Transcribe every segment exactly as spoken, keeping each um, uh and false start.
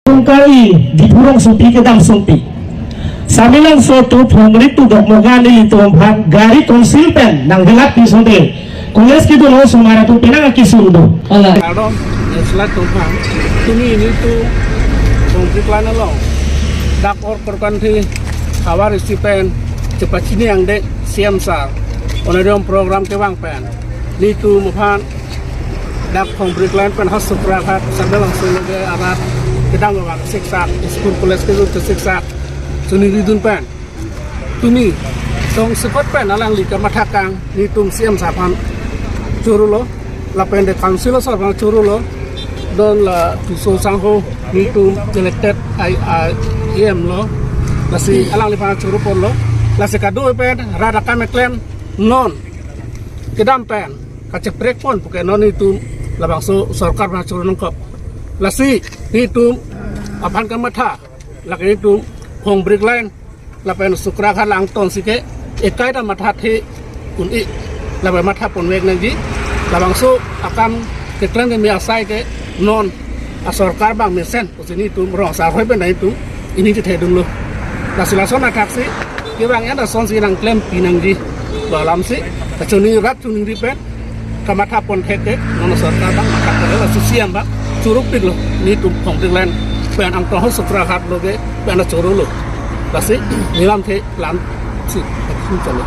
Tungkari Diphu rongsopi kedam sopi. Samelangso atum phongri tu Dokmoka nelitum aphan gari council pen nangvelat pi sonte. College kedun osomar atum penang akesung do. Ala. Ardom, esla tungphan. Tumi nelitum Phongbrik line along dak or korkanthi havar isi pen chepachini angdeng C M sir onorium program kevang pen nelitum aphan dak Phongbrik line pen ha Sukraghat Samelangso loge arat kedam abang siksak, school college kedun siksak, choningridun pen tumi tongsekot pen alangli kamatha kang nelitum C M sir aphan chorolo, lapen de council sir aphan chorolo, don la Tuliram sangho nelitum elected I, I, E M lo, lasi alangliphan choro ponlo, lasi kado pen rat akam keklem non kedam pen kacheprek pon puke non nelitum labangso sorkar aphan choro nangkok. Lasi nelitum aphan kamatha, lake nelitum Phongbrik line lapen Sukraghat langtong si ke ekai ta mathathe un-e, lapen matha ponvek nangji. Labangso akam keklem keme asai ke non asorkar abang mesen pusi nelitum rong sarhoi pen nelitum pini chethedunlo. Lasi lason athaksi kevang an asonsi nangklempi nangji. Lo alamsi kachoningri rat choningri pen kamatha pon thek ke non sorkar abang matha pon, lasi C M abang choro pitlo nelitum Phongbrik line pen angtong ho Sukraghat loge pen chorolo. Lasi nelam ke lam si chalo.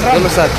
Namaskar.